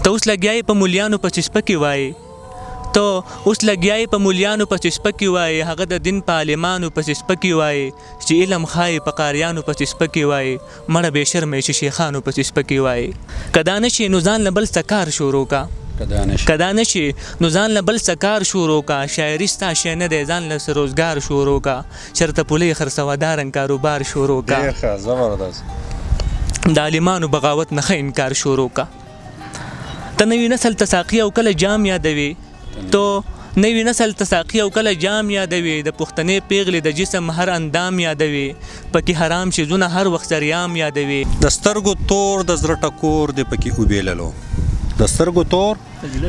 ته اوس لګیا یې په مولیانو پسې سپکې وایې، ته اوس لګیا یې په مولیانو پسې سپکې وایې، هغه د دین په عالمانو پسې سپکې وایې، چې علم ښایې په قاریانو پسې سپکې وایې، مړه بې شرمه یې چې شیخانو پسې سپکې وایې. که دا نه شي نو ځان له بل څه کار شروع کا، که دا نه شي نو ځان له بل څه کار شروع کا، شاعري ستا شی نه دی ځان له څه روزګار شروع کا، چرته پولۍ خرڅوه دا رنګ کاروبار شروع کا. ډېر ښه زبردست. د عالمانو بغاوت نه ښه انکار شروع کا. ته نوي نسل ته ساقي او کله جام یادوې، ته نوي نسل ته ساقي او کله جام یادوې، د پښتنې پیغلې د جسم هر اندام یادوې، پکې حرام شیزونه هر وخت سریام یادوې. د سترګو تور د زړه ټکور دې پکې وبېللو، د سترګو تور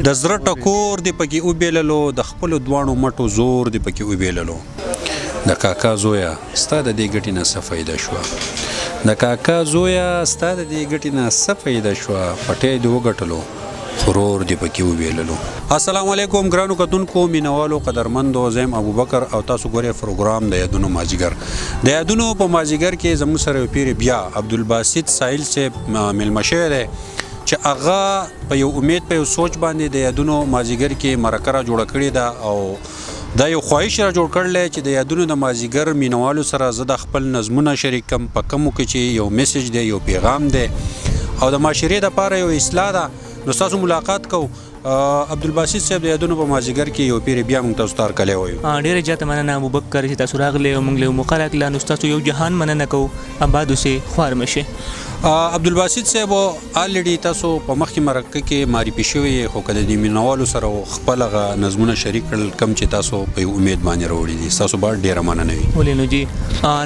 د زړه ټکور دې پکې وبېللو، د خپلو دواړو مټو زور دې پکې وبېللو. د کاکا زویه ستا د دې ګټې نه څه فایده شوه، د کاکا زویه ستا د دې ګټې نه څه فایده شوه، پټی دې وګټلو خو رور دې پکې وبېللو. السلام علیکم ګرانو کتونکو، مینوالو، قدرمندو، زه یم ابوبکر او تاسو ګورئ پروګرام د یادونو مازیګر. د یادونو په مازیګر کې زموږ سره یو پیری بیا عبدالباسط ساحل صاحب میلمه شوی دی چې هغه په یو امید په یو سوچ باندې د یادونو مازیګر کې مرکه را جوړه کړې ده او دا یو خواهش را جوړ کړل چې د یادونو د مازیګر مینوالو سره زه د خپل نظمونه شریک کم، په کومو کې چې یو میسج دی، یو پیغام دی او د معاشرې دپاره یو اصلاح ده. نو ستاسو ملاقات کوو. عبدالباسط صاحب د یادونو په مازیګر کې یو پیری بیا موږ تاسو ته هرکلی وایو. ډېره زیاته مننه ابوبکر چې تاسو راغلئ او موږ له یو موقع راکړله، نو ستاسو یو جهان مننه کوو. اباد اوسئ، خوار مه شئ. عبدالباسط صاحب الریډي تاسو په مخکې مرکه کې معرفي شوی یې، خو که د دې مینوالو سره خپل هغه نظمونه شریک کړل کوم چې تاسو په یو امید باندې راوړي دي، ستاسو به ډېره مننه وي. ولې نو جي،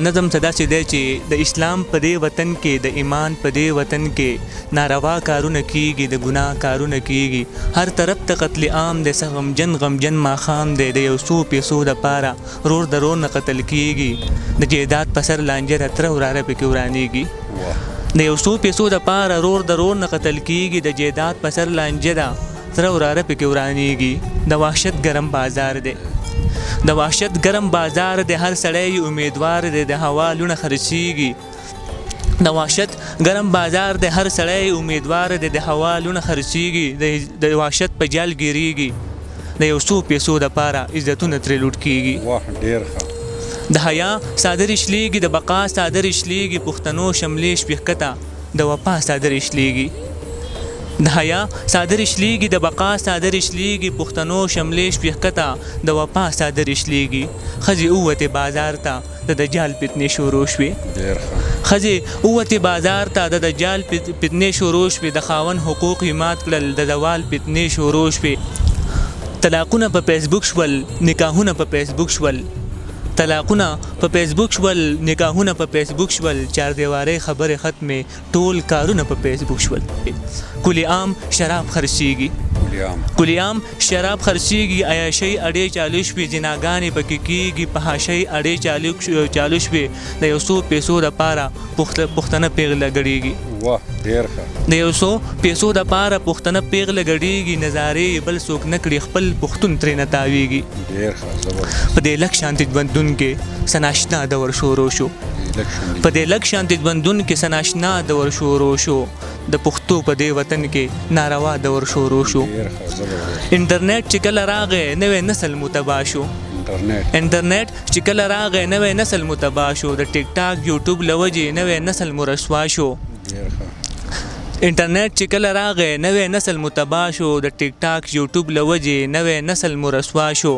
نظم څه داسې دی چې د اسلام په دې وطن کې، د ایمان په دې وطن کې ناروا کارونه کیږي، د ګناه کارونه کیږي، هر طرف ته قتل عام دی، څه غمجن غمجن ماښام دی، د یو څو پیسو دپاره رور د رور نه قتل کیږي، د جیداد په سر لانجه ده، تره وراره پکې ورانیږي. د یو څو پیسو دپاره رور د رور نه قتل کیږي، د جیداد په سر لانجه ده، تره وراره پکې ورانیږي. د وحشت ګرم بازار دی، د وحشت ګرم بازار دی، هر سړی یې امیدوار دی، د هوا لوڼه خرڅیږي. د وحشت ګرم بازار دی، هر سړی یې امیدوار دی، د هوا لوڼه خرڅیږي، د وحشت په جال ګیریږي، د یو څو پیسو دپاره عزتونه ترې لوټ کیږي. واه ډېر ښه. د حیا څادرې شلېږي، د بقا څادرې شلېږي، پښتنو شملې شپې ښکته د وفا څادرې شلېږي. د حیا څادرې شلېږي، د بقا څادرې شلېږي، پښتنو شملې شپې ښکته د وفا څادرې شلېږي. ښځې ووتې بازار ته د دجال فتنې شروع شوې. ډېر ښه. ښځې ووتې بازار ته د دجال فتنې شروع شوې، د خاوند حقوق یې مات کړل، د زوال فتنې شروع شوې. طلاقونه په فیسبوک شول، نکاحونه په فیسبوک شول، طلاقونه په فیسبوک شول، نکاحونه په فیسبوک شول، چاردیوارۍ خبرې ختمې، ټول کارونه په فیسبوک شول. کلی عام شراب خرڅیږي، کلی عام شراب خرڅیږي، عیاشۍ اډې چالو شوې، زناګانې پکې کیږي، فحاشۍ اډې چالو شوې، د یو څو پیسو دپاره پښتنه پیغله ګډیږي. واه ډېر ښه. د یو څو پیسو دپاره پښتنه پیغله ګډیږي، نظارې یې بل څوک نه کړي، خپل پښتون ترې نه تاویږي. ډېر ښه، زبردست. په دې لږ شانتې ژوندون کې څه ناشنا دور شروع شو، په دې لږ شانتې ژوندون کې څه ناشنا دور شروع شو، د پښتو په دې وطن کې ناروا دور شروع شو. ډېر ښه، زبردست. انټرنیټ چې کله راغی نوی نسل مو تباه شو، انټرنیټ چې کله راغی نوی نسل مو تباه شو، د ټیک ټاک یوټیوب له وجې نوی نسل مو رسوا شو. ډېر ښه. انټرنیټ چې کله راغی نوی نسل مو تباه شو، د ټیک ټاک یوټیوب له وجې نوی نسل مو رسوا شو.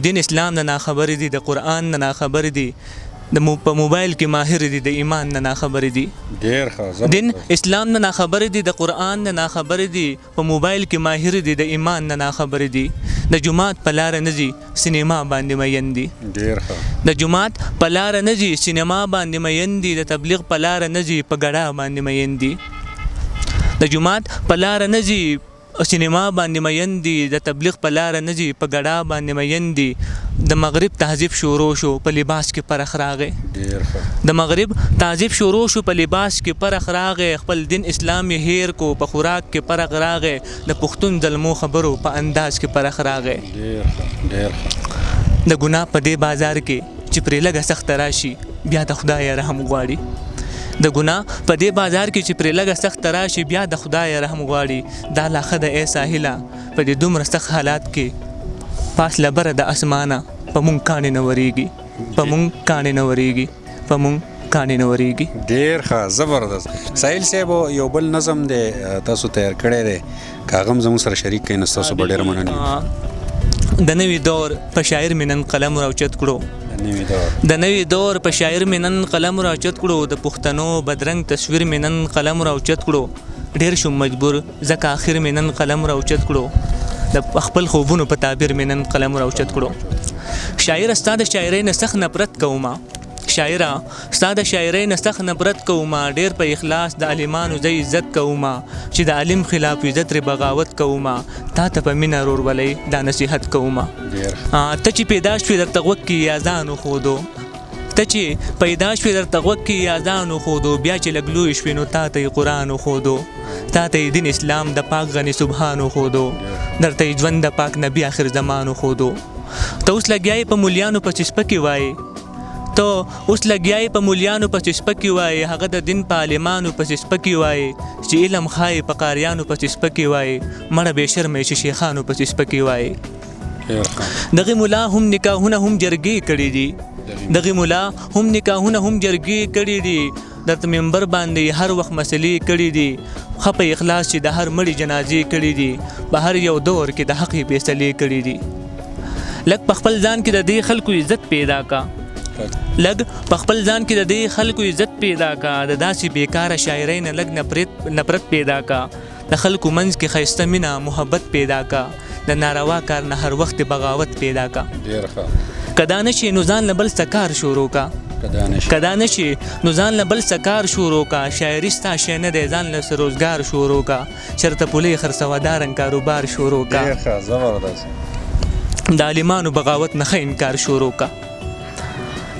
دین اسلام نه ناخبرې دي، د قرآن نه ناخبرې دي، د په موبایل کې ماهر دي، د ایمان نه ناخبرې دي. ډېر ښه، زبردست. دین اسلام نه ناخبرې دي، د قرآن نه ناخبرې دي، په موبایل کې ماهر دي، د ایمان نه ناخبرې دي. د جومات په لاره نه ځي، سینما باندې مین دي. ډېر ښه. د جومات په لاره نه ځي، سینما باندې مین دي، د تبلیغ په لاره نه ځي، په ګډا باندې مین دي. د جومات په لاره نه ځي، سینما باندې مین دي، د تبلیغ په لاره نه ځي، په ګډا باندې مین دي. د مغرب تهذیب شروع شو، په لباس کې پرخ راغی. ډېر ښه. د مغرب تهذیب شروع شو، په لباس کې پرخ راغی، خپل دین اسلام یې هېر کو، په خوراک کې پرخ راغی، د پښتون زلمو خبرو په انداز کې پرخ راغی. ډېر ښه، ډېر ښه. د ګناه په دې بازار کې چې پرې لږه سخته راشي، بیا د خدایه رحم غواړي. د ګناه په دې بازار کې چې پرې لږه سخته راشي بیا د خدایه رحم غواړي. دا لا ښه ده ای ساحله په دې دومره سخت حالات کې پاس له بره د اسمانه په مونږ کاڼې نه وریږي، په مونږ کاڼې نه وریږي، په مونږ کاڼې نه وریږي. ډیر ښه، زبردست. ساحل صاحب یو بل نظم دی تاسو تیار کړی دی، که هغه هم زموږ سره شریک کړئ نو ستاسو به ډېره مننه وي. د نوي دور په شاعر مې نن قلم راوچت کړو، د نوي دور په شاعر مې نن قلم راوچت کړو، د پښتنو بدرنګ تصویر مې نن قلم راوچت کړو، ډېر شوم مجبور ځکه اخر مې نن قلم راوچت کړو، د خپل خوبونو په تعبیر مې نن قلم راوچت کړو. شاعره ستا د شاعرۍ نه سخت نفرت کومه، شاعره ستا د شاعرۍ نه سخت نفرت کومه، ډېر په اخلاص د عالمانو زه عزت کومه، چې د عالم خلاف وي زه ترې بغاوت کومه، تا ته په مینه رورولۍ دا نصیحت کومه. ته چې پیدا شوې درته غوږ کې اذان وښودو، ته چې پیدا شوې درته غوږ کې اذان وښودو، بیا چې لږ لوی شوې نو تا ته یې قرآن وښودو، تا ته یې دین اسلام د پاک غني سبحان وښودو، درته یې ژوند د پاک نبي آخر زمان وښودو. ته اوس لګیا یې په مولیانو پسې سپکې وایې، ته اوس لګیا یې په مولیانو پسې سپکې وایې، هغه د دین په عالمانو پسې سپکې وایې، چې علم ښایې په قاریانو پسې سپکې وایې، مړه بې شرمه یې چې شیخانو پسې سپکې وایې. دغې ملا هم نکاحونه هم جرګې کړي دي، دغې ملا هم نکاحونه هم جرګې کړي دي، درته منبر باندې هر وخت مسلې کړي دي، ښه په اخلاص چې د هر مړي جنازې کړي دي، په هر یو دور کې د حق یې فیصلې کړي دي. لږ په خپل ځان کې د دې خلکو عزت پیدا کا، لږ په خپل ځان کې د دې خلکو عزت پیدا کا، د داسې بیکاره شاعرۍ نه لږ نفرت پیدا کا، د خلکو منځ کې ښایسته مینه محبت پیدا کا، د ناروا کار نه هر وخت بغاوت پیدا کا. که دا نه شي نو ځان له بل څه کار شروع کا، که دا نه شي نو ځان له بل څه کار شروع کا، شاعري ستا شی نه دی ځان له څه روزګار شروع کا، چېرته پولې خرڅوه دا رنګ کاروبار شروع کا. د عالمانو بغاوت نه ښه انکار شروع کا.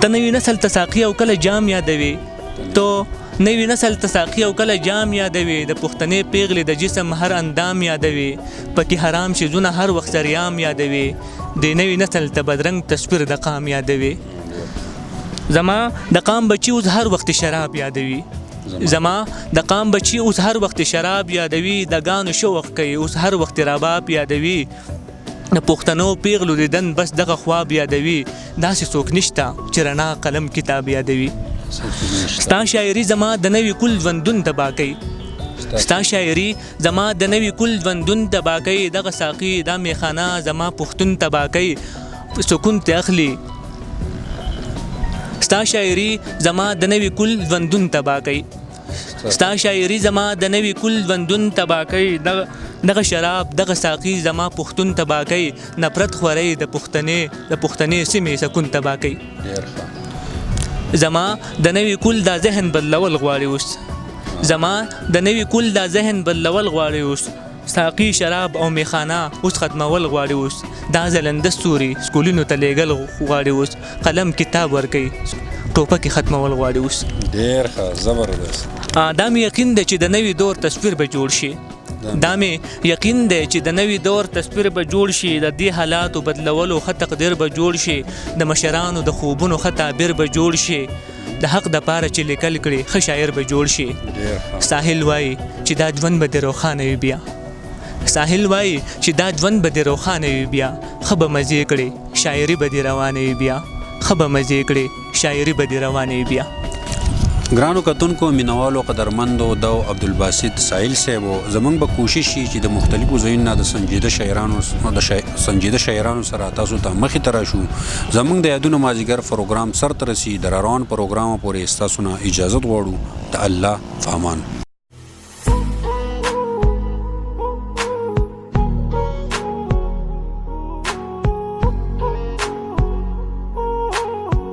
ته نوي نسل ته ساقي او کله جام یادوې، ته نوي نسل ته ساقي او کله جام یادوې، د پښتنې پیغلې د جسم هر اندام یادوې، پکې حرام شیزونه هر وخت سریام یادوې، د نوي نسل ته بدرنګ تصویر د قام یادوې. زما د قام بچي اوس هر وخت شراب یادوي، زما د قام بچي اوس هر وخت شراب یادوي، د ګانو شوق کوي اوس هر وخت رباب یادوي، د پښتنو پیغلو دیدن بس دغه خواب یادوي، داسې څوک نشته چې رڼا قلم کتاب یادوي. ستا شاعري زما د نوي کل ژوندون تباه کوي، ستا شاعري زما د نوي کل ژوندون تباه کوي، دغه ساقي دا میخانه زما پښتون تباه کوي، سکون ته اخلي. ستا شاعري زما د نوي کل ژوندون تباه کوي، ستا شاعري زما د نوي کل ژوندون تباه کوي، دغه شراب دغه ساقي زما پښتون تباه کوي، نفرت خورئ د پښتنې سیمې سکون تباه کوي. زما د نوي کل دا ذهن بدلول غواړي اوس، زما د نوي کل دا ذهن بدلول غواړي اوس، ساقي شراب او میخانه اوس ختمول غواړي اوس، دا ځلنده ستوري سکولونو ته لېږل غواړي اوس، قلم کتاب ورکوي ټوپکې ختمول غواړي اوس. ډېر ښه، زبردست. دا مې یقین دی چې د نوي دور تصویر به جوړ شي، دا مې یقین دی چې د نوي دور تصویر به جوړ شي، د دې حالاتو بدلولو ښه تقدیر به جوړ شي، د مشرانو د خوبونو ښه تعبیر به جوړ شي، د حق دپاره چې لیکل کړي ښه شاعر به جوړ شي. ساحل وایي چې دا ژوند به دې روښانه وي بیا، ساحل وایي چې دا ژوند به دې روښانه وي بیا، ښه به مزې کړې شاعري به دې روانه وي بیا، ښه به مزې کړې شاعري به دې روانه وي بیا. ګرانو کتونکو، مینوالو، قدرمندو، دا عبدالباسط ساحل صاحب و. زمونږ به کوشش شي چې د مختلفو ځایونو نه د سنجیده شاعرانو سره تاسو ته مخې ته راشو. زمونږ د یادونو مازیګر پروګرام سر ته رسي. د روان پروګرام پورې ستاسو نه اجازت غواړو. د الله فامان.